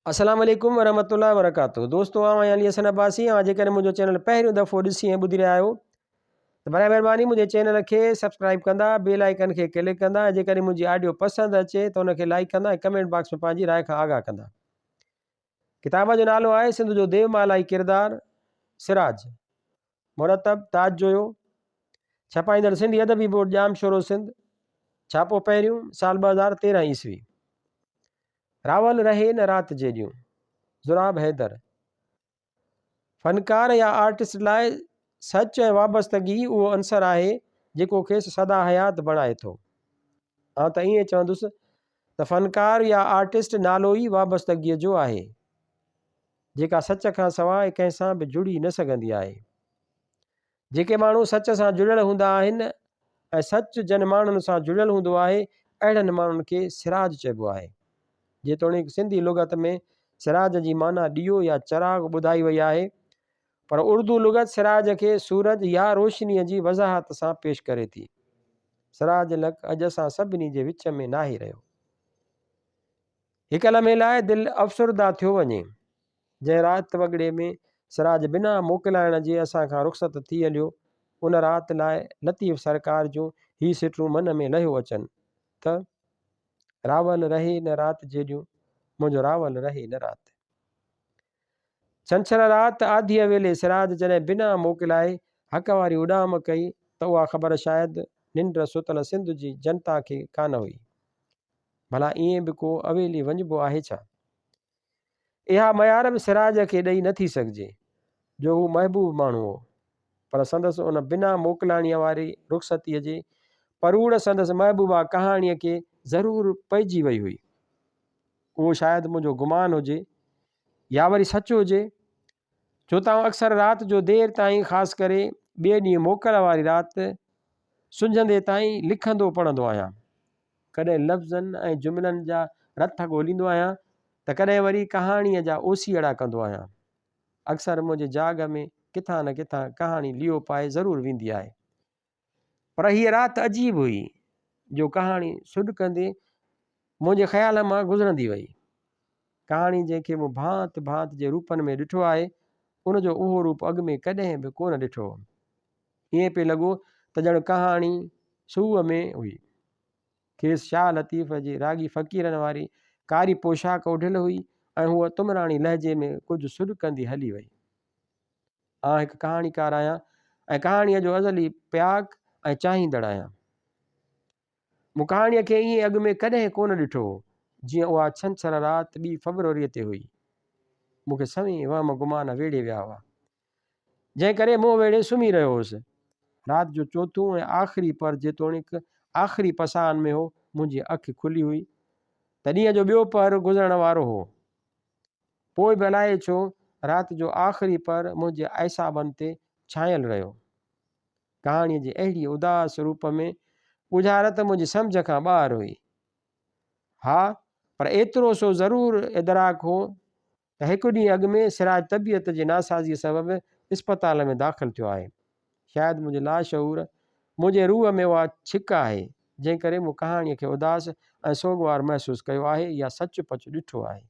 السلام عليڪم ورحمة الله وبرڪاته دوستو آئون آهيان علي حسن عباسي اوهان جيڪڏهن منهنجو چينل پهريون دفعو ڏسي ۽ ٻڌي رهيا آهيو ته برائي مهرباني منهنجي چينل کي سبسڪرائب ڪندا بيل آئيڪن کي ڪلڪ ڪندا ۽ جيڪڏهن منهنجي آڊيو پسند اچي ته ان کي لائڪ ڪندا ۽ ڪمينٽ باڪس ۾ پنهنجي راء کان آگاهه ڪندا. ڪتاب جو نالو آهي سنڌ جو ديومالائي ڪردار سراج مرتب تاج جويو ڇپائيندڙ سنڌي ادبي بورڊ ڄامشورو سنڌ ڇاپو پهريون سال 2013 عيسوي. راول رهي نه رات جيڏيون، ضراب حيدر. فنڪار يا آرٽسٽ لاء سچ ۽ وابستگي ئي اهو عنصر آهي، جيڪو کيس سدا حيات بڻائي ٿو. آئون ته ائين چوندس ته فنڪار يا آرٽسٽ نالو ئي وابستگيء جو آهي، جيڪا سچ کان سواء ڪنهن سان به جڙي نه سگهندي آهي. جيڪي ماڻهو سچ سان جڙيل هوندا آهن ۽ سچ جن ماڻهن سان جڙيل هوندو آهي، اهڙن ماڻهن کي سراج چئبو آهي. جيتوڻيڪ سنڌي لغت ۾ سراج جي معنيٰ ڏيئو يا چراغ ٻڌائي وئي آهي، پر اردو لغت سراج کي سورج يا روشنيء جي وضاحت سان پيش ڪري ٿي. سراج الحق اڄ اسان سڀني جي وچ ۾ ناهي رهيو. هڪ لمحي لاء دل افسرده ٿيو وڃي. جنهن رات وڳڙي ۾ سراج بنا موڪلائڻ جي اسان کان رخصت ٿي هليو، ان رات لاء لطيف سرڪار جون هي سٽون من ۾ لهيو اچن ته، راول رهي نه رات جيڏيون، منهنجو راول رهي نه رات. ڇنڇر رات آڌيء ويلي سراج جڏهن بنا موڪلائي حق واري اڏام ڪئي ته اها خبر شايد ننڊ ستل سنڌ جي جنتا کي ڪانه هئي. ڀلا ائين به ڪو اويلي وڃبو آهي ڇا؟ اها ميار به سراج کي ڏئي نه ٿي سگهجي جو هو محبوب ماڻهو هو. پر سندس ان بنا موڪلاڻيء واري رخصتيء جي پروڙ سندس محبوبه ڪهاڻيء کي ضرور پئجي وئي هئي. اهو شايد منهنجو گمان هجي يا وري سچ هجي، ڇو ته آئون اڪثر رات جو دير تائين خاص ڪري ٻئي ڏينهن موڪل واري رات سنجهندي تائين لکندو پڙهندو آهيان. ڪڏهن لفظن ۽ جملن جا رٿ ڳوليندو آهيان ته ڪڏهن وري ڪهاڻيء جا اوسيئڙا ڪندو آهيان. اڪثر منهنجي جاڳ ۾ ڪٿان نه ڪٿان ڪهاڻي ليئو پائي ضرور ويندي آهي. پر هيء رات عجيب هئي، جو ڪهاڻي سڏڪندي منهنجي خيال مان گذرندي وئي. ڪهاڻي جنهن کي مون ڀانت ڀانت جي روپن ۾ ڏٺو آهي، ان جو اهو روپ اڳ ۾ ڪڏهن به ڪونه ڏٺو هوم. ائين پئي لڳو ته ڄڻ ڪهاڻي سوء ۾ هئي. کيس شاهه لطيف جي راڳي فقيرن واري ڪاري پوشاڪ اوڍيل هئي ۽ هوء تمراڻي لهجي ۾ ڪجهه سڏڪندي هلي وئي. آء هڪ ڪهاڻيڪار آهيان ۽ ڪهاڻيء جو ازلي پياڪ ۽ چاهيندڙ آهيان. مون ڪهاڻيء کي ائين اڳ ۾ ڪڏهن ڪونه ڏٺو هو، جيئن اها ڇنڇر رات ٻي فبروريء تي هئي. مون کي سوين وهم گمان ويڙهي ويا هئا، جنهن ڪري منهن ويڙهي سمهي رهيو هوس. رات جو چوٿون ۽ آخري پهر جيتوڻيڪ آخري پساهن ۾ هو، منهنجي اک کلي هئي ته ڏينهن جو ٻيو پهر گذرڻ وارو هو. پوء به الائي ڇو رات جو آخري پهر منهنجي اعصابن تي ڇانيل رهيو. ڪهاڻيء جي اهڙي اداس روپ ۾ ڳجهارت منهنجي سمجهه کان ٻاهر هئي. ها پر ايترو سو ضرور ادراڪ هو ته هڪ ڏينهن اڳ ۾ سراج طبيعت جي ناسازيء سبب اسپتال ۾ داخل ٿيو آهي. شايد منهنجي لاشعور، منهنجي روح ۾ اها ڇڪ آهي، جنهن ڪري مون ڪهاڻيء کي اداس ۽ سوڳوار محسوس ڪيو آهي يا سچ پچ ڏٺو آهي.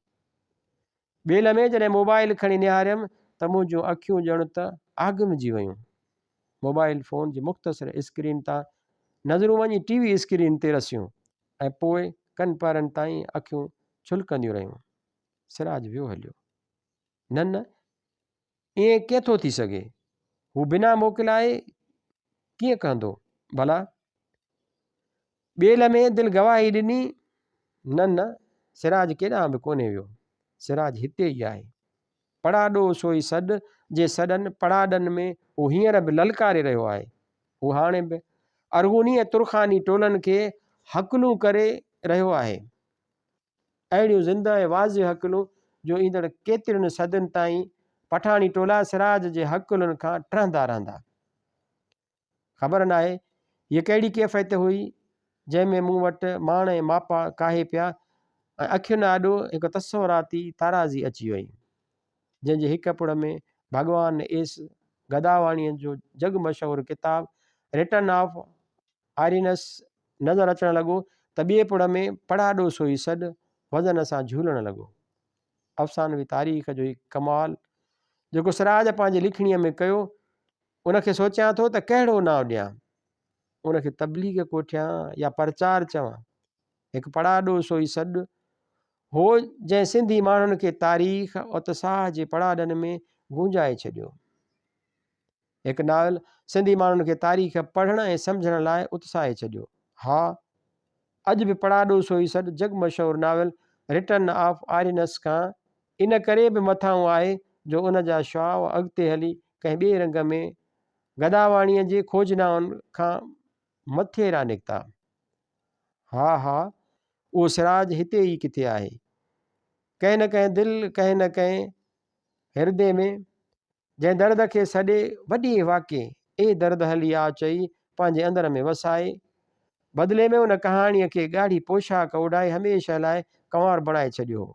ٻئي لمحي جڏهن موبائل کڻي نهاريم ته منهنجون اکيون ڄڻ ته آگمجي ويون. موبائل فون جي مختصر اسڪرين تان نظرون وڃي ٽي وي اسڪرين تي رسيون ۽ پوء ڪن پهرن تائين اکيون ڇلڪنديون رهيون. سراج ويو هليو. نه نه، ائين ڪيئن ٿو ٿي سگهي؟ هو بنا موڪلائي ڪيئن ڪهندو ڀلا؟ ٻئي لمحي دل گواهي ڏني، نه نه، سراج ڪيڏانهن به ڪونهي ويو. سراج هتي ئي آهي. پڙاڏو سوئي سڏ جي سڏن پڙاڏن ۾ هو هينئر به للڪاري رهيو آهي. هو هاڻي به ارغوني ۽ ترخاني ٽولن کي هڪلون ڪري رهيو آهي. اهڙيون زنده ۽ واضح هڪلون جو ايندڙ ڪيترين صدين تائين پٺاڻي ٽولا سراج جي هڪلن کان ٽهندا رهندا. خبر ناهي هيء ڪهڙي ڪيفيت هئي جنهن ۾ مون وٽ ماڻ ۽ ماپا ڪاهي پيا ۽ اکين آڏو هڪ تصوراتي تارازي اچي وئي جنهن جي هڪ پڙ ۾ ڀڳوان ايس گداواڻيء جو جڳ مشهور ڪتاب رٽن آف آرينس نظر اچڻ لڳو ته ٻئي پڙ ۾ پڙاڏو سوئي سڏ وزن سان جهولڻ لڳو. افسانوي تاريخ جو هي ڪمال جيڪو سراج پنهنجي لکڻيء ۾ ڪيو، ان کي سوچيان ٿو ته ڪهڙو نانء ڏيان؟ ان کي تبليغ ڪوٺيان يا پرچار چوان؟ هڪ پڙاڏو سو ئي سڏ هو جنهن سنڌي ماڻهن کي تاريخ اتساهه جي پڙاڏن ۾ گونجائي ڇڏيو. هڪ ناول سنڌي ماڻهن کي تاريخ پڙهڻ ۽ سمجهڻ لاء اتساهي ڇڏيو. ها، اڄ به پڙاڏو سو ئي سڏ جڳ مشهور ناول رٽرن آف آرينس کان ان ڪري به مٿانهون آهي جو ان جا شعاع اڳتي هلي ڪنهن ٻئي رنگ ۾ گداواڻيء جي کوجنائن کان مٿيرا نڪتا. ها ها، اهو سراج هتي ئي ڪٿي آهي. ڪنهن نه ڪنهن دل، ڪنهن نه ڪنهن هردي ۾، جنهن درد کي سڏي وڏي واڪي اي درد هلي آ چئي پنهنجي اندر ۾ وسائي، بدلي ۾ ان ڪهاڻيء کي ڳاڙهي پوشاڪ اوڍائي هميشه لاء ڪنوار بڻائي ڇڏيو هو.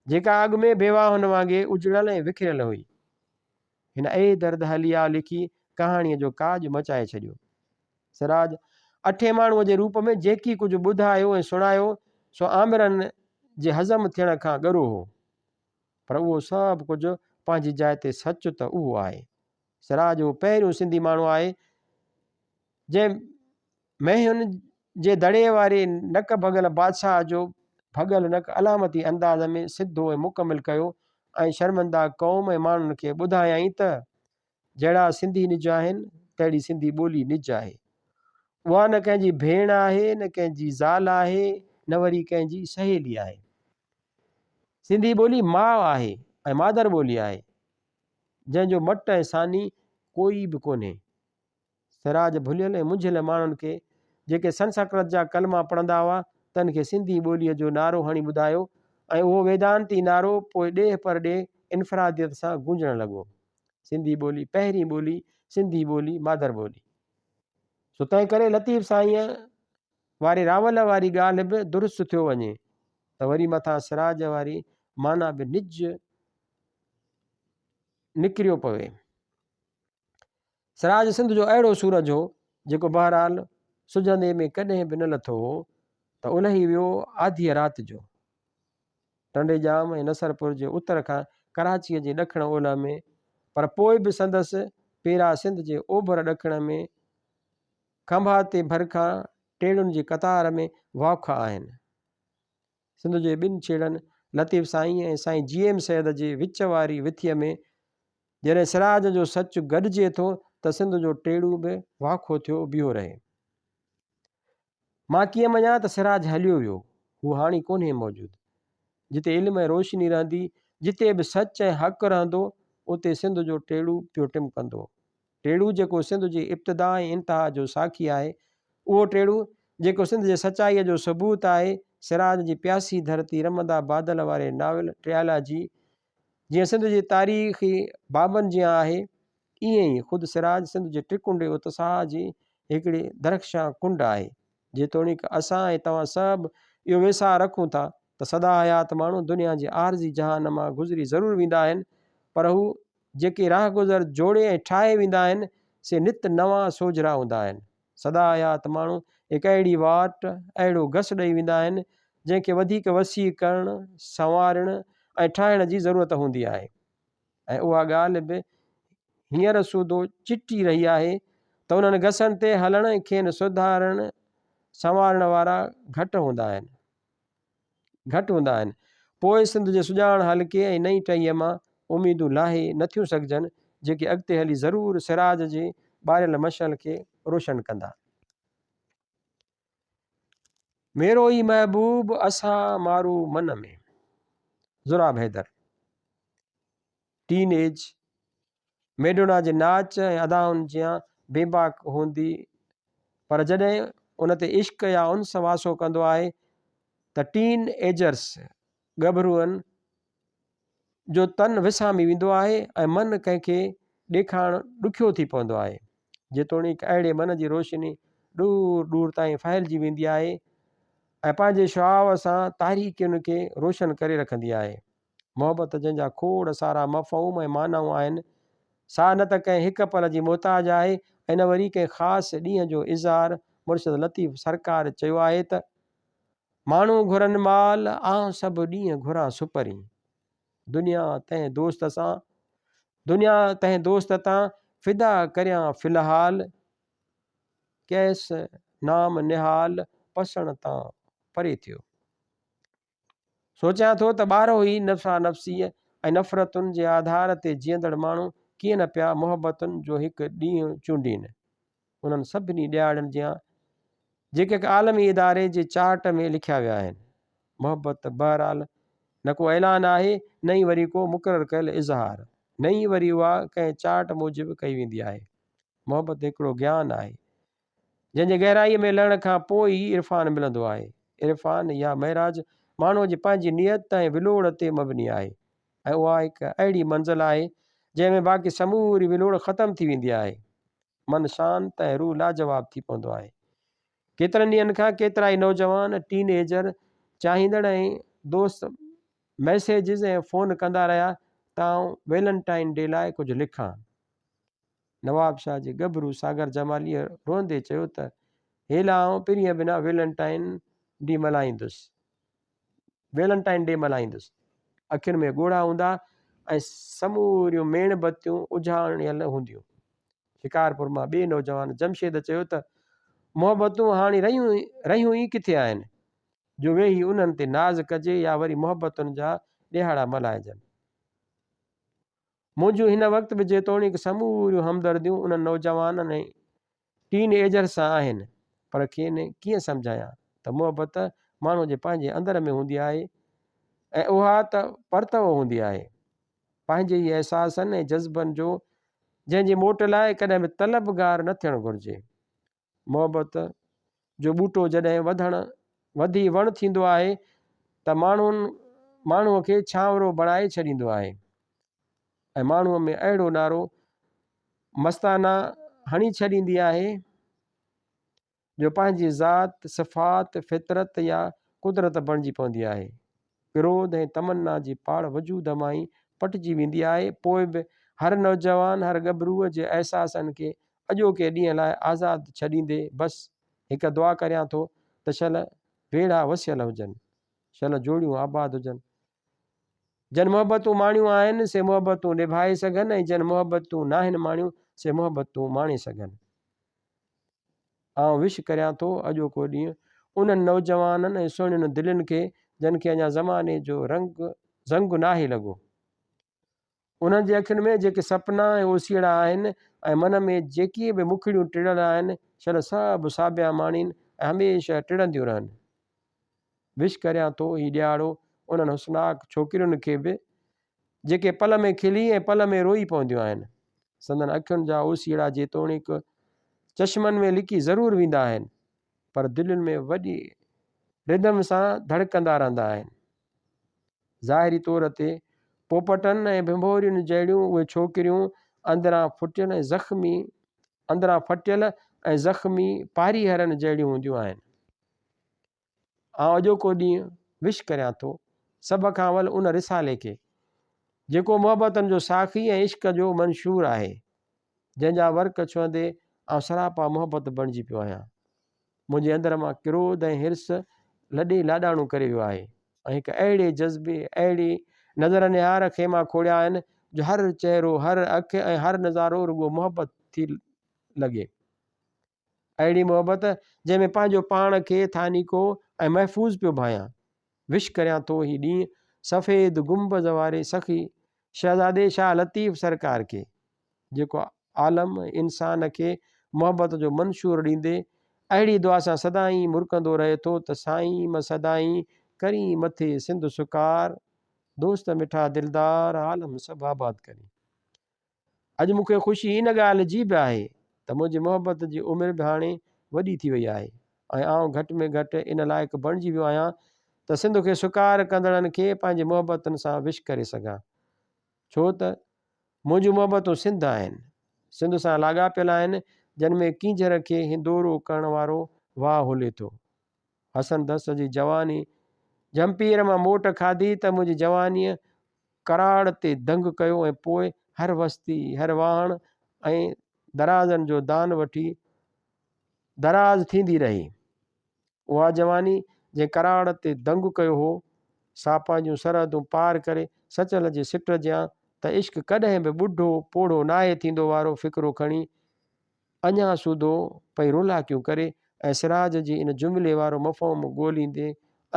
جيڪا اڳ ۾ بيواهن وانگي اجڙيل ۽ وکريل هئي. هن اي درد هلي آ لکي ڪهاڻيء جو ڪاڄ مچائي ڇڏيو. سراج اٺين ماڻهوء جي روپ ۾ جيڪي ڪجهه ٻڌايو ۽ سڻايو سو آمرن جي هضم ٿيڻ کان ڳرو هو. پر اهو سڀ ڪجهه پنهنجي جاء تي سچ ته اهو آهي. سراج اهو پهريون سنڌي ماڻهو آهي جنهن مهين جي دڙي واري نڪ ڀڳل بادشاهه جو ڀڳل نڪ علامتي انداز ۾ سڌو ۽ مڪمل ڪيو ۽ شرمنده قوم ۽ ماڻهن کي ٻڌايائين ته جهڙا سنڌي نج آهن تهڙي سنڌي ٻولي نج آهي. اها نه ڪنهن جي ڀيڻ آهي نه ڪنهن جي زال آهي نه وري ڪنهن جي سهيلي آهي. سنڌي ٻولي ماء آهي ۽ مادر ٻولي آهي، جنهن جو مٽ ۽ ثاني ڪوئي به ڪونهي. سراج ڀليل ۽ منجهيل ماڻهن کي، جيڪي سنسڪرت جا ڪلما پڙهندا هئا، تن کي سنڌي ٻوليء جو نعرو هڻي ٻڌايو ۽ اهو ويدانتي نعرو پوء ڏيهه پرڏيهه انفراديت سان گونجڻ لڳو. سنڌي ٻولي پهرين ٻولي، سنڌي ٻولي مادر ٻولي. سو تنهنڪري لطيف سائينء واري راول واري ڳالهه به درست ٿيو وڃي ته وري مٿان سراج واري معنيٰ به نج نڪريو پوي. سراج سنڌ جو اهڙو سورج هو، جيڪو بهرحال سجهندي ۾ ڪڏهن به نه لٿو هو ته الهي ويو آڌيء رات جو. ٽنڊي ڄام ۽ نصرپور جي اتر کان ڪراچيء جي ڏکڻ اولهه ۾، پر پوء به سندس پيرا سنڌ جي اوڀر ڏکڻ ۾ کنڀاتي ڀر کان ٽيڙن جي قطار ۾ واقع آهن. سنڌ جي ٻن ڇيڙن لطيف سائين ۽ سائين جي ايم سيد جي وچ واري وٿيء ۾ جڏهن سراج جو سچ گڏجي ٿو ته سنڌ جو ٽيڙو به واکو ٿيو بيهو رهي. مان ڪيئن مڃان ته سراج هليو ويو، هو هاڻي ڪونهي موجود. جتي علم ۽ روشني رهندي، جتي به سچ ۽ حق رهندو، اتي سنڌ جو ٽيڙو پيو ٽمڪندو. ٽيڙو جيڪو سنڌ جي ابتدا ۽ انتها جو ساکي آهي، اهو ٽيڙو جيڪو سنڌ جي سچائيء جو ثبوت آهي، سراج جي پياسي ڌرتي رمندا بادل واري ناول ٽريالاجي جيئن سنڌ جي تاريخي بابن جيان آهي، ائين ئي خود سراج سنڌ جي ٽڪنڊي اتساهه جي هڪڙي درخشان ڪنڊ آهي. جيتوڻيڪ اسان ۽ توهان سڀ اهو ويساهه رکون ٿا ته سدا حيات ماڻهو دنيا جي عارضي جهان مان گذري ضرور ويندا آهن پر هو جيڪي راهگذر جوڙي ۽ ٺاهي ويندا آهن سي نت نوان سوجهرا هوندا آهن. سدا حيات ماڻهو هڪ اهڙي واٽ، اهڙو گس ڏئي ويندا آهن جنهن کي وڌيڪ وسيع ڪرڻ، سنوارڻ ۽ ٺاهڻ جي ضرورت هوندي آهي. ۽ اها ڳالهه به هينئر سوڌو چٽي رهي آهي ته انهن گسن تي هلڻ ۽ کين سڌارڻ سنوارڻ وارا گهٽ هوندا آهن گهٽ هوندا آهن. پوء سنڌ جي سڄاڻ حلقي ۽ نئين ٽهيء مان اميدون لاهي نٿيون سگهجن جيڪي اڳتي هلي ضرور سراج جي ٻاريل مشعل کي روشن ڪندا. ميرو ئي محبوب اسان مارو من ۾. ضراب حيدر. ٽين ايج ميڊونا جي ناچ ۽ ادائن جيان بيباڪ هوندي پر جڏهن ان تي عشق يا انس واسو ڪندو آهي ته ٽين ايجرس، ڳڀروئن، جو تن وسامي ويندو آهي ۽ من ڪنهن کي ڏيکارڻ ڏکيو ٿي پوندو آهي. جيتوڻيڪ اهڙي من جي روشني ڏور ڏور تائين ڦهلجي ويندي آهي ۽ پنهنجي شعاع سان تاريڪين کي روشن ڪري رکندي آهي. محبت جنهن جا کوڙ سارا مفهوم ۽ معنائون آهن، سا نه ته ڪنهن هڪ پل جي محتاج آهي ۽ نه وري ڪنهن خاص ڏينهن جو اظهار مرشد لطيف سرڪار چيو آهي ته. ماڻهو گهرن مال، آئون سڀ ڏينهن گهران سپرين. دنيا تنهن دوست سان، دنيا تنهن دوست تان فدا ڪريان في الحال، ڪيس نام نهال پسڻ تان پري ٿيو. سوچيان ٿو ته ٻارهو ئي نفسا نفسيء ۽ نفرتن جي آڌار تي جيئندڙ ماڻهو ڪيئن نه پيا محبتن جو هڪ ڏينهن چونڊين. انهن سڀني ڏهاڙن جيان جيڪي هڪ عالمي اداري جي چارٽ ۾ لکيا ويا آهن. محبت بهرحال نه ڪو اعلان آهي نه ئي وري ڪو مقرر ڪيل اظهار، نه ئي وري اها ڪنهن چارٽ موجب ڪئي ويندي آهي. محبت هڪڙو گيان آهي، جنهن جي گهرائيء ۾ لهڻ کان پوء ئي عرفان ملندو آهي. عرفان يا معراج ماڻهوء جي پنهنجي نيت ۽ ولوڙ تي مبني آهي ۽ اها هڪ اهڙي منزل آهي، جنهن ۾ باقي سموري ولوڙ ختم ٿي ويندي آهي. من شانت ۽ روح لاجواب ٿي پوندو آهي. ڪيترن ڏينهن کان ڪيترائي نوجوان، ٽين ايجر، چاهيندڙ ۽ دوست ميسيجز ۽ فون ڪندا رهيا ته آئون ويلنٽائن ڊي لاء ڪجهه لکان. نوابشاهه جي ڳڀرو ساگر جماليء روئندي چيو ته هيل آئون پرينء بنا ويلنٽائن ڊي ملهائيندس. ويلنٽائن ڊي ملهائيندس. اکين ۾ ڳوڙها هوندا ۽ سموريون ميڻ بتيون اجهاڻيل هونديون. شڪارپور مان ٻئي نوجوان جمشيد چيو ته محبتون هاڻي رهيون رهيون ئي ڪٿي آهن جو ويهي انهن تي ناز ڪجي يا وري محبتن جا ڏهاڙا ملهائجن. منهنجون هن وقت به جيتوڻيڪ سموريون همدرديون انهن نوجوانن ۽ ٽين ايجرز سان آهن پر کين ڪيئن سمجهايان ته محبت ماڻهو جي پنهنجي اندر ۾ هوندي آهي ۽ اها ته پرتوو هوندي آهي پنهنجي ئي احساسن ۽ جذبن جو جنهن جي موٽ لاء ڪڏهن به طلبگار نه ٿيڻ گهرجي. محبت جو ٻوٽو جڏهن وڌڻ وڌي وڻ ٿيندو آهي ته ماڻهن ماڻهوء کي ڇانورو بڻائي ڇڏيندو آهي ۽ ماڻهوء ۾ اهڙو نعرو مستانا هڻي ڇڏيندي آهي جو پنهنجي ذات، صفات، فطرت يا قدرت بڻجي پوندي آهي. ڪروڌ ۽ تمنا جي پاڙ وجود مان ئي پٽجي ويندي آهي، پوء به هر نوجوان، هر ڳڀروء جي احساسن کي اڄوڪي ڏينهن لاء آزاد ڇڏيندي بس هڪ دعا ڪريان ٿو ته شل ويڙها وسيل هجن، شل جوڙيون آباد هجن. جن محبتون ماڻيون آهن، سي محبتون نڀائي سگهن ۽ جن محبتون ناهن ماڻيون، سي محبتون ماڻي سگهن. آئون وش ڪريان ٿو اڄوڪو ڏينهن انهن نوجوانن ۽ سهڻين دلين کي جن کي اڃا زماني جو رنگ زنگ ناهي لڳو. انهن جي اکين ۾ جيڪي سپنا ۽ اوسيئڙا آهن ۽ من ۾ جيڪي به مکڙيون ٽڙيل آهن، شل سڀ ساڀيان ماڻين ۽ هميشه ٽڙنديون رهن. وش ڪريان ٿو هي ڏهاڙو انهن حسناڪ ڇوڪرين کي به جيڪي پل ۾ کلي ۽ پل ۾ روئي پونديون آهن. سندن اکين جا اوسيئڙا جيتوڻيڪ چشمن ۾ لڪي ضرور ويندا آهن پر دلين ۾ وڏي ردم سان ڌڙڪندا رهندا آهن. ظاهري طور تي پوپٽن ۽ ڀنڀورين جهڙيون اهي ڇوڪريون اندران ڦٽيل ۽ زخمي اندران ڦٽيل ۽ زخمي پاريهرن جهڙيون هونديون آهن. آئون اڄوڪو ڏينهن وش ڪريان ٿو سڀ کان اول ان رسالي کي، جيڪو محبتن جو ساقي ۽ عشق جو منشور آهي، جنهن جا ورق ڇهندي آئون سراپا محبت بڻجي پيو آهيان. منهنجي اندر مان ڪروڌ ۽ حرص لڏي لاڏاڻو ڪري ويو آهي ۽ هڪ اهڙي جذبي، اهڙي نظر نهار خيما کوڙيا آهن جو هر چهرو، هر اک ۽ هر نظارو رڳو محبت ٿي لڳي. اهڙي محبت جنهن ۾ پنهنجو پاڻ کي ٿانيڪو ۽ محفوظ پيو ڀانيان. وش ڪريان ٿو هي ڏينهن سفيد گنبذ واري سخي شهزادي شاهه لطيف سرڪار کي، جيڪو عالم ۽ انسان کي محبت جو منشور ڏيندي اهڙي دعا سان سدائين مرڪندو رهي ٿو ته سائين م سدائين ڪرين مٿي سنڌ سڪار، دوست مٺا دلدار عالم سڀ آباد ڪرين. اڄ مون کي خوشي ان ڳالهه جي به آهي ته منهنجي محبت جي عمر به هاڻي وڏي ٿي وئي آهي ۽ آئون گهٽ ۾ گهٽ ان لائق بڻجي ويو آهيان ته سنڌ کي سڪار ڪندڙن کي پنهنجي محبتن سان وش ڪري سگهان. ڇو ته منهنجون محبتون سنڌ آهن، سنڌ سان لاڳاپيل آهن، جن ۾ ڪينجهر کي هندورو ڪرڻ وارو واهه هلي ٿو. حسن دس جي جواني جهمپير مان موٽ کاڌي ته منهنجي جوانيء ڪراڙ تي دنگ ڪيو ۽ پوء هر وستي، هر واهڻ ۽ درازن جو دان وٺي دراز ٿيندي رهي. اها جواني جنهن ڪراڙ تي دنگ ڪيو هو، سا پنهنجون سرحدون پار ڪري سچل جي سٽ جيان ته عشق ڪڏهن به ٻڍو پوڙهو ناهي ٿيندو وارو فقرو کڻي اڃا سوڌو پئي رولاڪيون ڪري ۽ سراج جي ان جملي وارو مفهوم ڳوليندي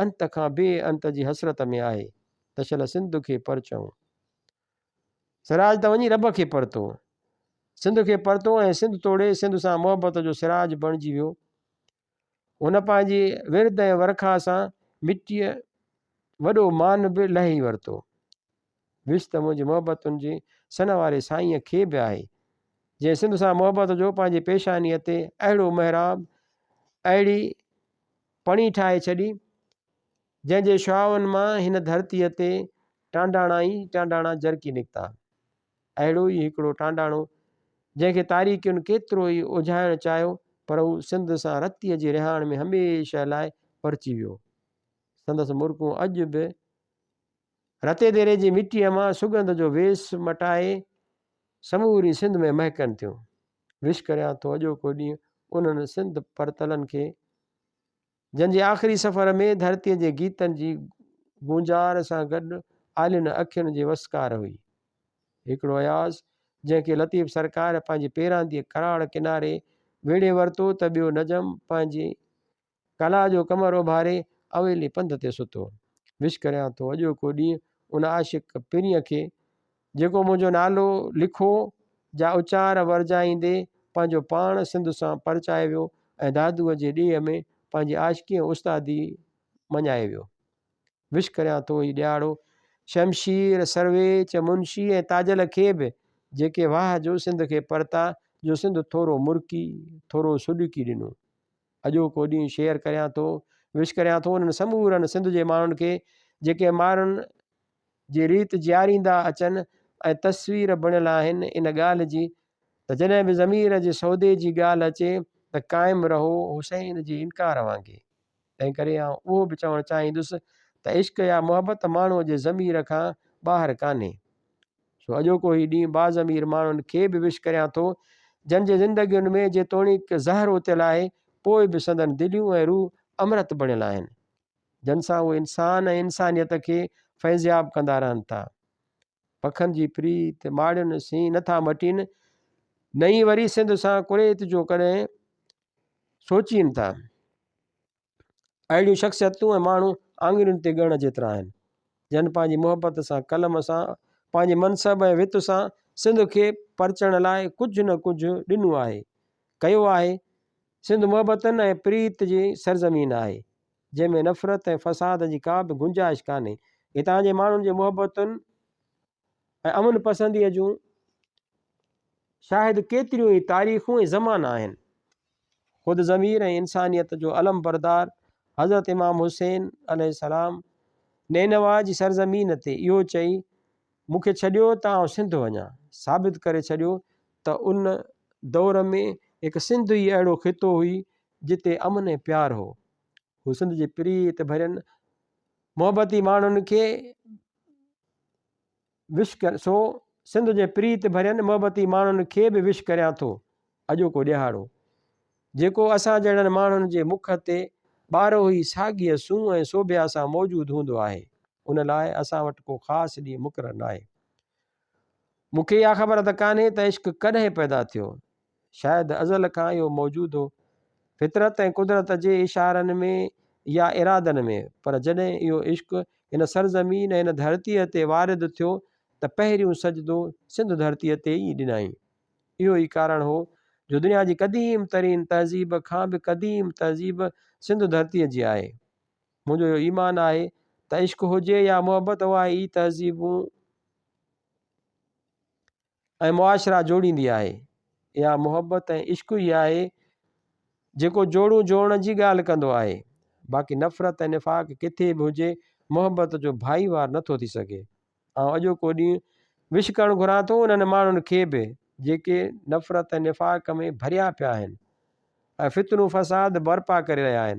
انت کان بي انت جي حسرت ۾ آهي ته شل سنڌ کي پرچئون. سراج ته وڃي رب کي پرتو. سنڌ کي پرتو ۽ سنڌ توڙي سنڌ سان محبت جو سراج بڻجي ويو. هن پنهنجي ورد ۽ ورکا سان مٽيء وڏو مان به لهي ورتو. وس ته منهنجي محبتن جي سن واري سائينء کي به آهي، جنهن سنڌ سان محبت جو پنهنجي پيشانيء تي اهڙو محراب، اهڙي پڻي ٺاهي ڇڏي، جنهن جي شعاعن مان هن ڌرتيء تي ٽانڊاڻا ئي ٽانڊاڻا جرڪي نڪتا. اهڙو ئي هڪڙو ٽانڊاڻو، جنهن کي تاريڪين ڪيترو ئي اجهائڻ چاهيو، پر هو سنڌ سان رتيء جي رهاڻ ۾ هميشه لاء پرچي ويو. سندس مرڪون اڄ به رتي ديري جي مٽيء مان سڳنڌ جو ويس مٽائي سموري سنڌ ۾ مهڪن ٿيون. وش ڪريان ٿو اڄوڪو ڏينهن انهن سنڌ پرتلن کي، جن جي آخري سفر ۾ ڌرتيء جي گيتن جي گونجار سان گڏ آلين اکين جي وسڪار هئي. هڪڙو اياز، جنهن کي لطيف سرڪار پنهنجي پيرانديء ڪراڙ ڪناري ويڙهي ورتو ته ٻيو نجم پنهنجي ڪلا جو ڪمر اڀاري اويلي پنڌ تي ستو. وش ڪريان ٿو اڄوڪو ڏينهن ان عاشق پرينء کي، جيڪو منهنجو نالو لکو جا اچار ورجائيندي پنهنجو پاڻ سنڌ سان پرچائي ويو ۽ دادوء جي ڏيهه ۾ پنهنجي عاشقي ۽ استادي مڃائي ويو. وش ڪريان ٿو هي ڏهاڙو شمشير، سرويچ، منشي ۽ تاجل کي به، جيڪي واهه جو سنڌ کي پرتا جو سنڌ ٿورو مرڪي، ٿورو سڏڪي ڏنو. اڄوڪو ڏينهن شيئر ڪريان ٿو، وش ڪريان ٿو انهن سمورن سنڌ جي ماڻهن کي جيڪي مارن جي ريت جياريندا اچن ۽ تصوير بڻيل آهن ان ڳالهه جي ته جڏهن به ضمير جي سودي جي ڳالهه اچي ته قائم رهو حسين جي انڪار وانگي. تنهنڪري آئون اهو به چوڻ چاهيندس ته عشق يا محبت ماڻهوء جي ضمير کان ٻاهر ڪانهي. سو اڄوڪو هي ڏينهن باضمير ماڻهن کي به وش ڪريان ٿو جن جي زندگين ۾ جيتوڻيڪ زهر اوتيل آهي پوء به سندن دليون ۽ روح امرت بڻيل آهن. جن سان اهي انسان ۽ انسانيت کي فيضياب ڪندا رهن ٿا. پکن جي پريت ماڙين سين نه ٿا مٽين، نه ئي وري سنڌ سان ڪريت جو ڪڏهن سوچين ٿا. اهڙيون شخصيتون ۽ ماڻهو آڱرين تي ڳڻڻ جيترا آهن، جن پنهنجي محبت سان، قلم سان، پنهنجي منصب ۽ وت سان سنڌ کي پرچڻ لاء ڪجهه نه ڪجهه ڏنو آهي، ڪيو آهي. سنڌ محبتن ۽ پريت جي سرزمين آهي، جنهن ۾ نفرت ۽ فساد جي ڪا به گنجائش ڪانهي. هتان جي ماڻهن جي محبتن ۽ امن پسنديء جون شاهد ڪيتريون ئي تاريخون ۽ زمانا آهن. خود ضمير ۽ انسانيت جو علمبردار حضرت امام حسين عليه السلام نينوا جي سرزمين تي اهو چئي مون کي ڇڏيو ته آئون سنڌ وڃان ثابت ڪري ڇڏيو ته ان دور ۾ هڪ سنڌ ئي اهڙو خطو هئي جتي امن ۽ پيار هو. هو سنڌ جي پريت ڀرين محبتي ماڻهن کي وش ڪر سو سنڌ جي پريت ڀرين محبتي ماڻهن کي به وش ڪريان ٿو اڄوڪو ڏهاڙو جيڪو اسان جهڙن ماڻهن جي مک تي ٻاروهي ساڳيء سونهن ۽ سوڀيا سان موجود هوندو آهي ان لاء اسان وٽ ڪو خاص ڏينهن مقرر ناهي. مون کي اها خبر ته ڪانهي ته عشق ڪڏهن پيدا ٿيو. شايد ازل کان اهو موجود هو، فطرت ۽ قدرت جي اشارن ۾ يا ارادن ۾، پر جڏهن اهو عشق هن سرزمين ۽ هن ڌرتيء تي وارد ٿيو ته پهريون سجدو سنڌ ڌرتيء تي ئي ڏنائين. اهو ئي ڪارڻ هو جو دنيا جي قديم ترين تهذيب کان به قديم تهذيب سنڌ ڌرتيء جي آهي. منهنجو اهو ايمان آهي ته عشق هجي يا محبت اها ئي تهذيبون ۽ معاشرا جوڙيندي آهي. اها محبت ۽ عشق ئي آهي جيڪو جوڙون جوڙڻ جي ڳالهه ڪندو آهي. باقي نفرت ۽ نفاق ڪٿي به هجي محبت جو ڀائيوار نٿو ٿي سگهي. آئون اڄوڪو ڏينهن وش ڪرڻ گهران ٿو انهن ماڻهن کي به جيڪي نفرت ۽ نفاق ۾ ڀريا پيا آهن ۽ فتنو فساد برپا ڪري رهيا آهن.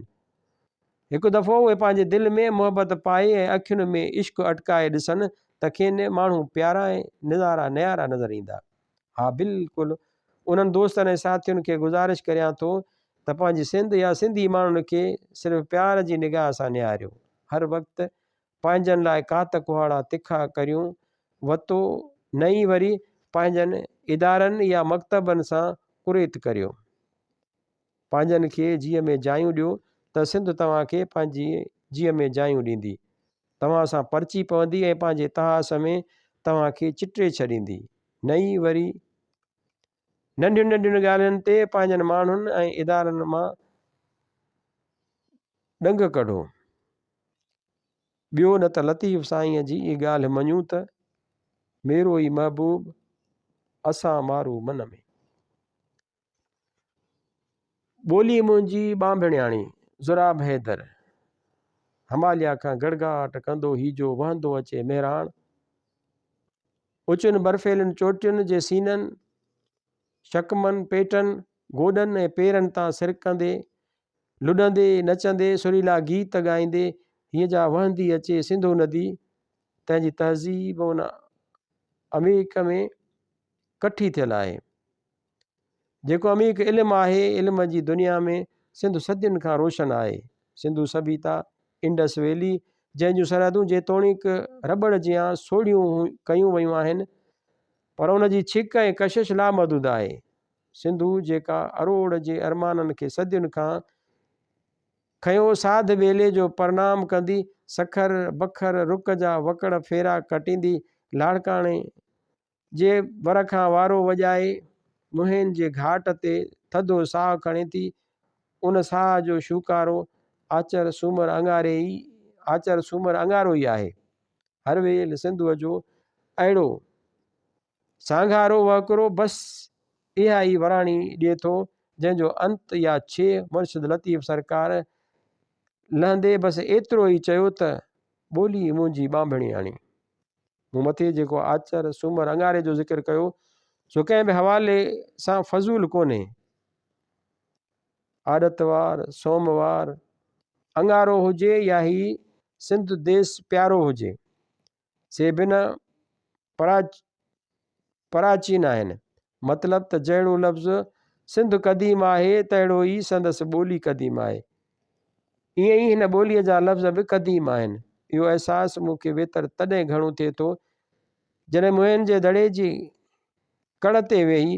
هڪ دفعو اهي پنهنجي دل ۾ محبت پائي ۽ اکين ۾ عشق اٽڪائي ڏسن ته کين ماڻهو پيارا ۽ نظارا نيارا نظر ايندا. ها بلڪل انهن دوستن ۽ ساٿين کي گذارش ڪريان ٿو ته ته پنهنجي سنڌ يا سنڌي ماڻهن کي صرف پيار جي نگاهه سان نهاريو. هر وقت پنهنجن لاء ڪات ڪهاڙا تکا ڪريون وتو نه ئي وري پنهنجن ادارن يا مڪتبن سان ڪريت ڪريو. پنهنجن کي جيء ۾ جايون ڏيو ته سنڌ توهان کي پنهنجي جيء ۾ جايون ڏيندي. توهان سان پرچي پوندي ۽ پنهنجي اتهاس ۾ توهان کي چٽي ڇڏيندي. نه ئي وري ننڍين ننڍين ڳالهين تي پنهنجن ماڻهن ۽ ادارن مان ڏنگ ڪڍو. ٻيو نه ته لطيف سائينء جي ئي ڳالهه مڃون ته، ميرو ئي محبوب، اسان مارو من ۾. ٻولي منهنجي ٻانڀڻياڻي، ضراب حيدر. هماليا کان گڙگاٽ ڪندو هي جو وهندو اچي مهراڻ. اوچين برفيلين چوٽين جي سينن، شڪمن، پيٽن، گوڏن ۽ پيرن تان سرڪندي، لڏندي، نچندي، سريلا گيت ڳائيندي هيء جا وهندي اچي سنڌو ندي، تنهن جي تهذيب ان عميق ۾ ڪٺي ٿيل آهي. جيڪو عميق علم آهي، علم جي دنيا ۾ سنڌ صدين کان روشن آهي. سنڌو سڀيتا، انڊس ويلي، جنهن جون سرحدون جيتوڻيڪ رٻڙ جيان سوڙهيون ڪيون ويون آهن، پر ان جي ڇڪ ۽ ڪشش لامحدود آهي. سنڌو جيڪا اروڙ جي ارمانن کي صدين کان کنيو ساڌ ٻيلي جو پرنام ڪندي، سکر، بکر، رڪ جا وڪڙ ڦيرا ڪٽيندي، لاڙڪاڻي جي ور کان وارو وڄائي منهين جي گهاٽ تي ٿڌو ساهه کڻي ٿي. ان ساهه جو شوڪارو آچر سومر اڱاري ئي آچر سومر اڱارو ئي آهي. هر ويل سنڌوء جو اهڙو سانگهارو وهڪرو بس اها ئي وراڻي ڏئي ٿو، جنهن جو انت يا ڇيهه مرشد لطيف سرڪار لهندي بس ايترو ئي چيو ته، ٻولي منهنجي ٻانڀڻياڻي. مون مٿي جيڪو آچر، سومر، اڱاري جو ذڪر ڪيو، سو ڪنهن به حوالي سان فضول ڪونهي. آڏتوار، سوموار، اڱارو هجي يا هي سنڌ ديس پيارو هجي، سي بنهه پراچين آهن. مطلب ته جهڙو لفظ سنڌ قديم آهي، تهڙو ئي سندس ٻولي قديم آهي. ائين ئي هن ٻوليء جا لفظ به قديم آهن. اهو احساس مون کي ويتر تڏهن گهڻو ٿئي ٿو، جڏهن موهن جي دڙي جي ڪڙ تي ويهي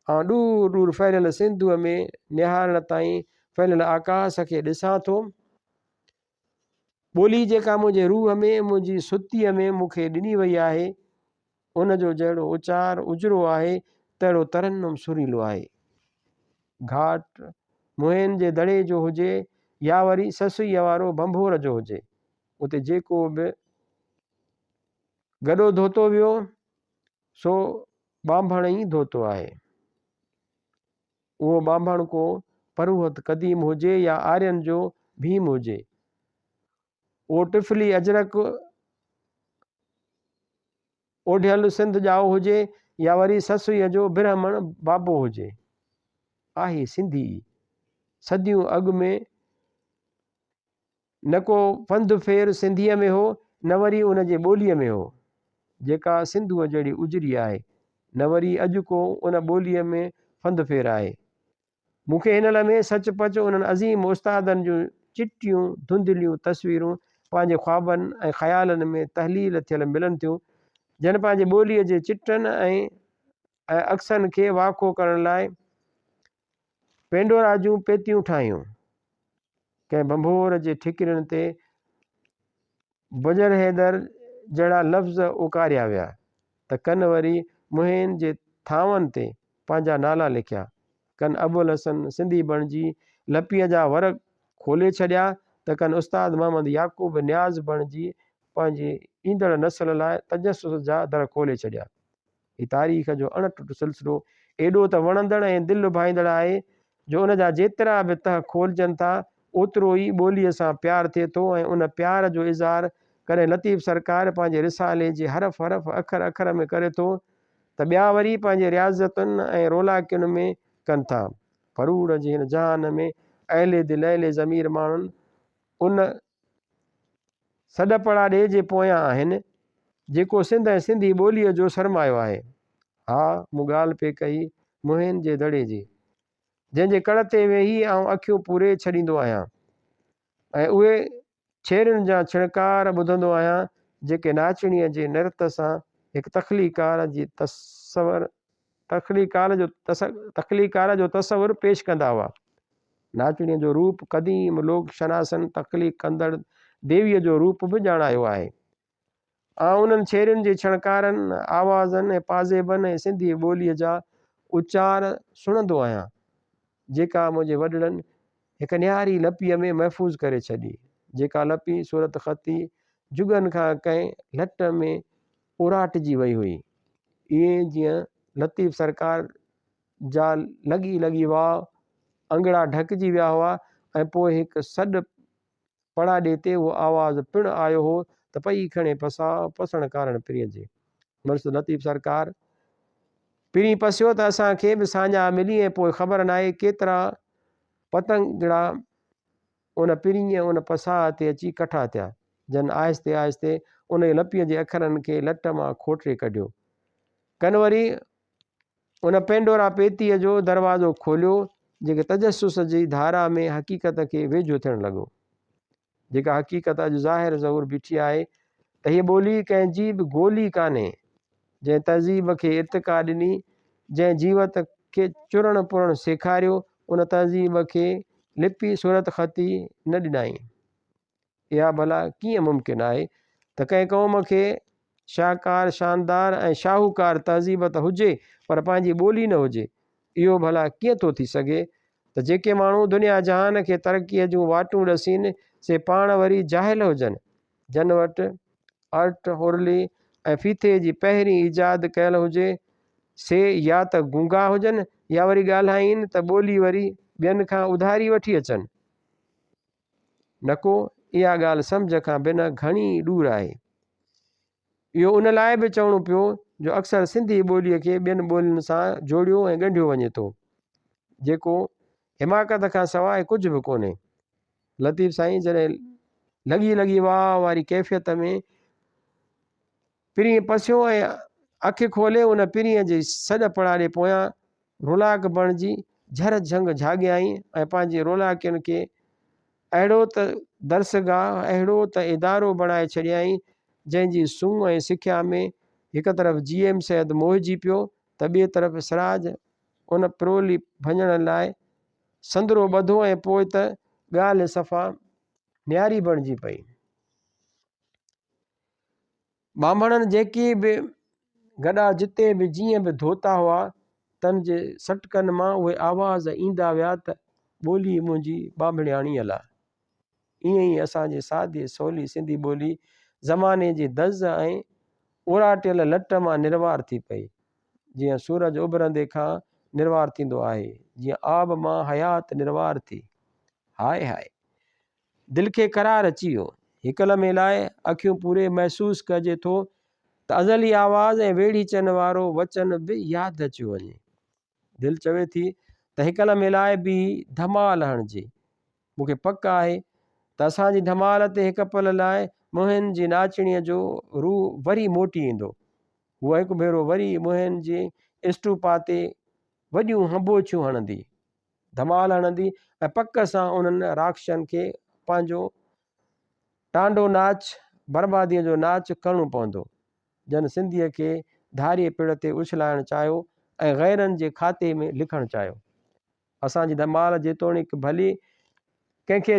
آئون ڏور ڏور ڦهليل سنڌوء ۾ نهارڻ تائين ڦهليل آڪاس کي ڏسان ٿو. ٻولي جيڪا منهنجي روح ۾، منهنجي ستيء ۾ مون کي ڏني وئي آهي، ان جو جهڙو اچار اجرو آهي، تهڙو ترنم سريلو آهي. گهاٽ موهين جي دڙي جو هجي يا وري سسئيء وارو ڀنڀور جو هجي، اتي جيڪو به گڏو ڌوتو ويو، سو ٻانڀڻ ئي ڌوتو آهي. اهو ٻانڀڻ ڪو پروهت قديم هجي يا آرين جو ڀيم هجي. اهو ٽفلي اجرڪ اوڍيل سنڌ ڄائو هجي يا وري سسئيء جو برهمڻ بابو هجي. آهي سنڌي ئي. صديون اڳ ۾ نه ڪو پنڌ ڦير سنڌيء ۾ هو، نه وري ان جي ٻوليء ۾ هو، جيڪا سنڌوء جهڙي اجري آهي، نه وري اڄ ڪو ان ٻوليء ۾ ڦند ڦير آهي. مون کي هن لمحي سچ پچ انهن عظيم استادن جون چٽيون ڌنڌليون تصويرون پنهنجي خوابن ۽ خيالن ۾ تحليل ٿيل ملن ٿيون، جن پنهنجي ٻوليء جي چٽن ۽ عڪسن کي واکو ڪرڻ لاء پينڊورا جون پيتيون ٺاهيون. ڪنهن ڀنڀور جي ٺڪرين تي بجر حيدر جهڙا لفظ اڪاريا ويا ته ڪن وري منهين جي ٿانون تي پنهنجا نالا لکيا. ڪن ابوالحسن سنڌي بڻجي لپيء جا ورق کولي ڇڏيا ته ڪن استاد محمد يعقوب نياز بڻجي پنهنجي ايندڙ نسل لاء تجسس جا در کولي ڇڏيا. هي تاريخ جو اڻ ٽٽ سلسلو ايڏو ته وڻندڙ ۽ دل لڀائيندڙ آهي جو ان جا جيترا به تهه کولجن ٿا اوترو ئي ٻوليء سان پيار ٿئي ٿو ۽ ان پيار جو اظهار ڪڏهن لطيف سرڪار پنهنجي رسالي جي حرف حرف اکر اکر ۾ ڪري ٿو ته ٻيا وري پنهنجي رياضتن ۽ رولاڪين ۾ ڪن ٿا. پروڙ جي هن جهان ۾ اهل دل اهل ضمير ماڻهن ان سڏ پڙاڏي جي پويان آهن، جيڪو سنڌ ۽ سنڌي ٻوليء جو سرمايو آهي. ها، مون ڳالهه پئي ڪئي موهين جي دڙي جي. جنهن جي ڪڙ تي ويهي آئون اکيون پوري ڇڏيندو آهيان ۽ اهي ڇيرين جا ڇڻڪار ٻڌندو آهيان، جيڪي ناچڻيء جي نرت سان هڪ تخليقار جي تصور تخليقار جو تخليقار جو تصور پيش ڪندا هئا. ناچڻيء جو روپ قديم لوڪ شناسن تخليق ڪندڙ ديويء جو روپ به ڄاڻايو آهي. آئون انهن ڇيرين جي ڇڻڪارن، آوازن ۽ پازيبن ۽ سنڌي ٻوليء جا اچار سڻندو آهيان، جيڪا منهنجي وڏڙن هڪ نهاري لپيء ۾ محفوظ ڪري ڇڏي، جيڪا لپي صورتخطي جڳن کان ڪنهن لٽ ۾ اوراٽجي وئي هئي. ائين جيئن لطيف سرڪار جا لڳي لڳي واء انگڙا ڍڪجي ويا هئا ۽ پوء هڪ سڏ پڙاڏي تي اهو آواز پڻ آيو هو ته پئي کڻي پساء، پسڻ ڪارڻ پرينء جي. مرشد لطيف سرڪار پرين پسيو ته اسان کي به ساڃاهه ملي ۽ پوء خبر ناهي ڪيترا پتنگڙا ان پرينء ان پساهه تي اچي ڪٺا ٿيا، جن آهستي آهستي انهيء لپيء جي اکرن کي لٽ مان کوٽري ڪڍيو. ڪن وري ان پينڊورا پيتيء جو دروازو کوليو، جيڪي تجسس جي ڌارا ۾ حقيقت کي ويجهو ٿيڻ لڳو. جيڪا حقيقت اڄ ظاهر ظهور بيٺي آهي ته هيء ٻولي ڪنهن جي به گولي ڪانهي، جنهن تهذيب کي ارتقا ڏني، جنهن جيوت کي چرڻ پرڻ سيکاريو، ان تهذيب کي لپي صورتخطي نه ڏنائين. اها ڀلا ڪيئن ممڪن آهي ته ڪنهن قوم کي شاهڪار، شاندار ۽ شاهوڪار تهذيب ته هجي پر پنهنجي ٻولي نه هجي؟ اهو ڀلا ڪيئن ٿو ٿي سگهي ته جيڪي ماڻهو دنيا جهان کي ترقيء جون واٽون ڏسين سي پاڻ وري جاهل هجن، جن وٽ ارٽ، هرلي ۽ ڦيٿي جي پهرين ايجاد ڪيل هجي سي يا ته گونگا هجن يا وري ڳالهائين ته ٻولي وري ٻين کان اڌاري وٺي اچن. نڪو اها ڳالهه سمجهه کان بنهه گهڻي ڏور آهي. اهو ان لاء به چوڻو پيو جو اڪثر سنڌي ٻوليء کي ٻين ٻولين سان جوڙيو ۽ ڳنڍيو وڃي ٿو، جيڪو حماقت کان سواء ڪجهه به ڪونهي. لطيف سائين جڏهن لڳي لڳي واء واري ڪيفيت ۾ پرينء پسيو ۽ اک کولي ان پرينء جي سڏ پڙاڏي پويان رولاڪ بڻجي جھر جھنگ جھاڳيائين ۽ پنهنجي رولاڪين کي اهڙو ته درسگاهه، اهڙو ته ادارو بڻائي ڇڏيائين، جنهن جي سونهن ۽ سکيا ۾ هڪ طرف جي ايم سيد موهجي پيو ته ٻئي طرف سراج ان پرولي ڀڃڻ لاء سندرو ٻڌو ۽ پوء ته ڳالهه صفا نياري بڻجي پئي. ٻانڀڻن جيڪي به گڏا جتي به جيئن به ڌوتا هئا، تن جي سٽڪن مان اهي آواز ايندا ويا ته ٻولي منهنجي ٻانڀڻياڻي الا. ائين ئي اسان جي سادي سولي سنڌي ٻولي زماني جي دز ۽ اوراٽيل لٽ مان نروار ٿي پئي، جيئن سورج اڀرندي کان نروار ٿيندو آهي، جيئن آب مان حيات نروار ٿي. High high! دل کي قرار اچي ويو. هڪ لمحي لاء اکيون پوري محسوس ڪجي ٿو ته ازلي آواز ۽ ويڙهيچن وارو وچن به ياد اچيو وڃي. دل چوي ٿي ته هڪ لمحي لاء بيهي ڌمال هڻجي. مون کي پڪ آهي ته اسان جي ڌمال تي هڪ پل لاء موهن جي ناچڻيء جو روح وري موٽي ايندو. هوء هڪ ڀيرو وري موهن جي اسٽوپا تي وڏيون هنبوڇيون هڻندي. ڌمال هڻندي ۽ پڪ سان انهن راڪشن کي پنهنجو ٽانڊو ناچ، برباديء جو ناچ، ڪرڻو پوندو، جن سنڌيء کي ڌاريي پڙ تي اڇلائڻ چاهيو ۽ غيرن جي کاتي ۾ لکڻ چاهيو. اسان جي ڌمال جيتوڻيڪ ڀلي ڪنهن کي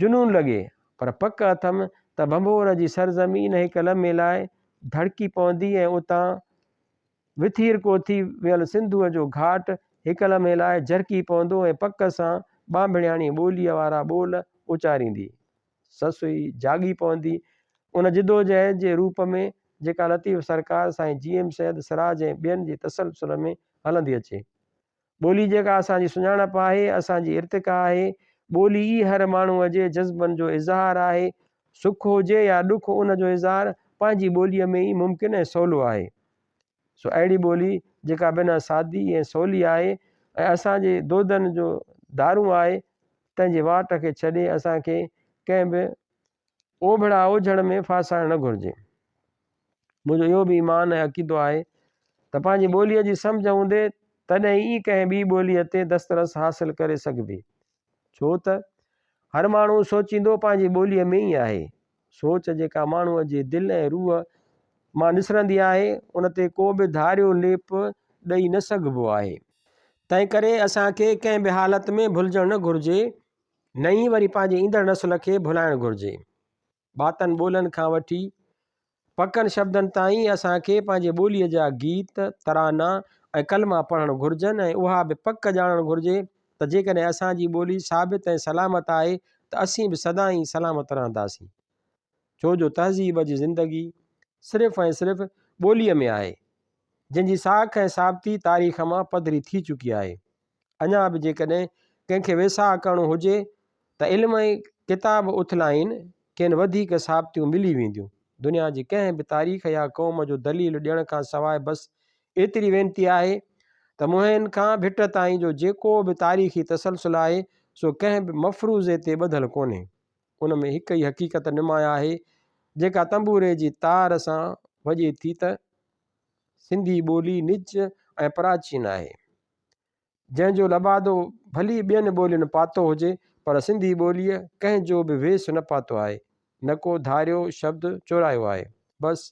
جنون لڳي، پر پڪ اٿم ته ڀنڀور جي سرزمين هڪ لمحي لاء ڌڙڪي پوندي ۽ اتان وٿيرڪو ٿي ويل سنڌوء جو گهاٽ هڪ لمحي لاء جرڪي پوندو ۽ پڪ سان ٻانڀڻياڻي ٻوليء وارا ٻول اچاريندي. سسئي جاڳي پوندي. ان جدوجهد جي روپ ۾ جيڪا لطيف سرڪار، سائين جي ايم سيد، سراج ۽ ٻين جي تسلسل ۾ هلندي اچي. ٻولي جيڪا اسان جي سڃاڻپ آهي، اسان جي ارتقا آهي. ٻولي ئي هر ماڻهوء جي جذبن جو اظهار آهي. سک هجي يا ڏک ان جو اظهار پنهنجي ٻوليء ۾ ئي ممڪن ۽ سولو آهي. سو اهڙي ٻولي جيڪا بنهه سادي ۽ سولي آهي ۽ اسان جي دودن جو دارون آهي، تنهن جي واٽ کي ڇڏي اسان کي ڪنهن به اوڀڙا اوجهڙ ۾ ڦاسائڻ نه گهرجي. منهنجو اهو به ايمان ۽ عقيدو آهي ته پنهنجي ٻوليء جي سمجهه هوندي تڏهن ئي ڪنهن ٻي ٻوليء تي دسترس حاصل ڪري سگهبي. ڇو ته هر ماڻهو سوچيندو پنهنجي ٻوليء ۾ ئي آهي. سوچ جيڪا ماڻهوء جي دل ۽ روح مان نسرندي آهي، ان تي ڪو به ڌاريو ليپ ڏئي نه سگهبو آهي. تنهنڪري اسان کي ڪنهن به حالت ۾ ڀلجڻ نه گهرجي، نه ئي وري پنهنجي ايندڙ نسل کي ڀلائڻ گهرجي. ٻاتن ٻولن کان وٺي پڪن شبدن تائين اسان کي پنهنجي ٻوليء جا گيت، ترانا ۽ ڪلما پڙهڻ گهرجن ۽ اها به پڪ ڄاڻڻ گهرجي ته جيڪڏهن اسان جي ٻولي ثابت ۽ سلامت آهي ته اسين به سدائين سلامت رهنداسين. ڇو جو تهذيب جي زندگي صرف ۽ صرف ٻوليء ۾ آهي، جنهن جي ساک ۽ ثابتي تاريخ مان پڌري ٿي چڪي آهي. اڃا به جيڪڏهن ڪنهن کي ويساهه ڪرڻو هجي ته علم ۽ ڪتاب اٿلائين کين وڌيڪ ثابتيون ملي وينديون. دنيا جي ڪنهن به تاريخ يا قوم جو دليل ڏيڻ کان سواء بس ايتري وينتي آهي ته موهين کان ڀٽ تائين جو جيڪو به تاريخي تسلسل آهي سو ڪنهن به مفروضي تي ٻڌل ڪونهي. ان ۾ هڪ ئي حقيقت نمايان آهي جيڪا تنبوري جي تار سان وڄي ٿي ته سنڌي ٻولي نج ۽ پراچين آهي. جنهن جو لبادو ڀلي ٻين ٻولين پاتو هجي پر سنڌي ٻوليء ڪنهن جو به ويس نه پاتو آهي، نه ڪو ڌاريو شبد چورايو آهي. بس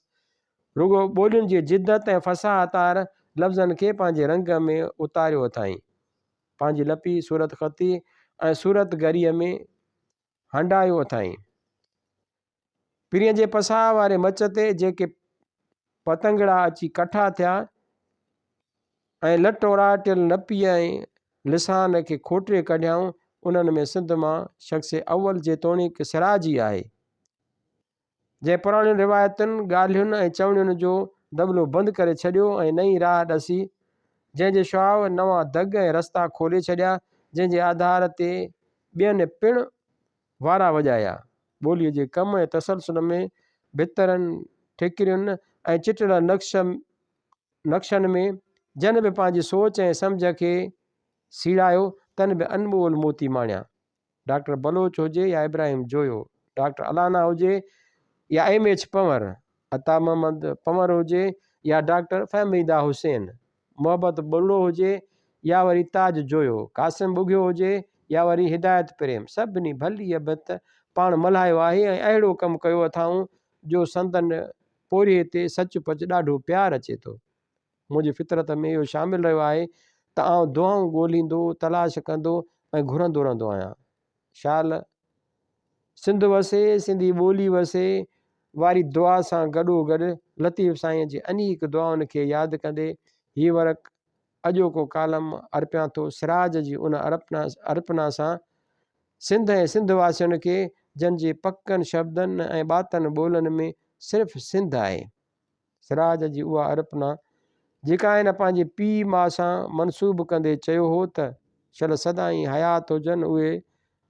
رڳو ٻولين جي جدت ۽ فصاحت آهر لفظن کي پنهنجي رنگ ۾ اتاريو اٿائين. پنهنجي لپي، صورتخطي ۽ صورتگريء ۾ هنڊايو اٿائين. پرينء جي پساهه واري مچ تي جيڪي پتنگڙا اچي ڪٺا ٿيا ۽ لٽ اوراٽيل نپيء ۽ لسان کي کوٽي ڪڍيائون، انهن ۾ سنڌ مان شخص اول جيتوڻيڪ سراج ئي آهي، جنهن پراڻين روايتن، ڳالهين ۽ چوڻين جو دٻلو بند ڪري ڇڏيو ۽ نئين راهه ڏسي، جنهن جي شعاع نوان دڳ ۽ رستا کولي ڇڏيا، جنهن جي آڌار تي ٻين پڻ وارا وڄايا. ٻوليء جي ڪم ۽ تسلسل ۾ ڀترن، ٺڪرين ۽ چٽڙ نقشن ۾ جن به پنهنجي سوچ ۽ سمجهه کي سيڙايو، تن به انمول موتي ماڻيا. ڊاڪٽر بلوچ هجي يا ابراهيم جويو، ڊاڪٽر الانا هجي يا ايم ايڇ پنهور، عطا محمد پنهور هجي يا ڊاڪٽر فهميده حسين، محبت ٻرڙو هجي يا وري تاج جويو، قاسم ٻگهيو هجي يا وري هدايت پريم، سڀني ڀليء ڀت پاڻ ملهايو آهي ۽ اهڙو ڪم ڪيو اٿائون جو سندن پورهيي تي سچ پچ ڏاڍو پيار اچي ٿو. منهنجي فطرت ۾ اهو شامل رهيو آهي ته آئون دعائون ڳوليندو، تلاش ڪندو ۽ گهرندو رهندو آهيان. شال سنڌ وسي، سنڌي ٻولي وسي واري دعا سان گڏوگڏ لطيف سائينء جي انيڪ دعائن کي ياد ڪندي هي ورق اڄوڪو ڪالم ارپيان ٿو سراج جي ان ارپنا سان سنڌ ۽ سنڌ واسين کي جن جي پڪن شبدن ۽ ٻاتن ٻولن ۾ صرف سنڌ آهي. سراج جي اها ارپنا جيڪا هن پنهنجي پيء ماء سان منسوب ڪندي چيو هو ته شل سدائين حيات هجن اهي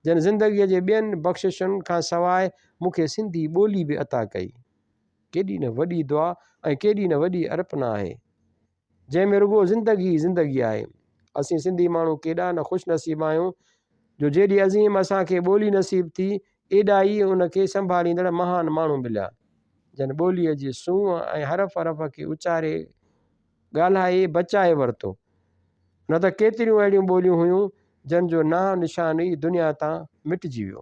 جن زندگيء جي ٻين بخششن کان سواء مون کي سنڌي ٻولي به عطا ڪئي. ڪيڏي نه وڏي دعا ۽ ڪيڏي نه وڏي ارپنا آهي. جنهن ۾ رڳو زندگي ئي زندگي آهي. اسين سنڌي ماڻهو ڪيڏا نه خوش نصيب آهيون جو جيڏي عظيم اسان کي ٻولي نصيب ٿي، ايڏا ئي ان کي سنڀاليندڙ مهان ماڻهو مليا، جن ٻوليء جي سونهن ۽ حرف حرف کي اچاري ڳالهائي بچائي ورتو. نه ته ڪيتريون اهڙيون ٻوليون هيون، جن جو نانء نشان ئي دنيا تان مٽجي ويو.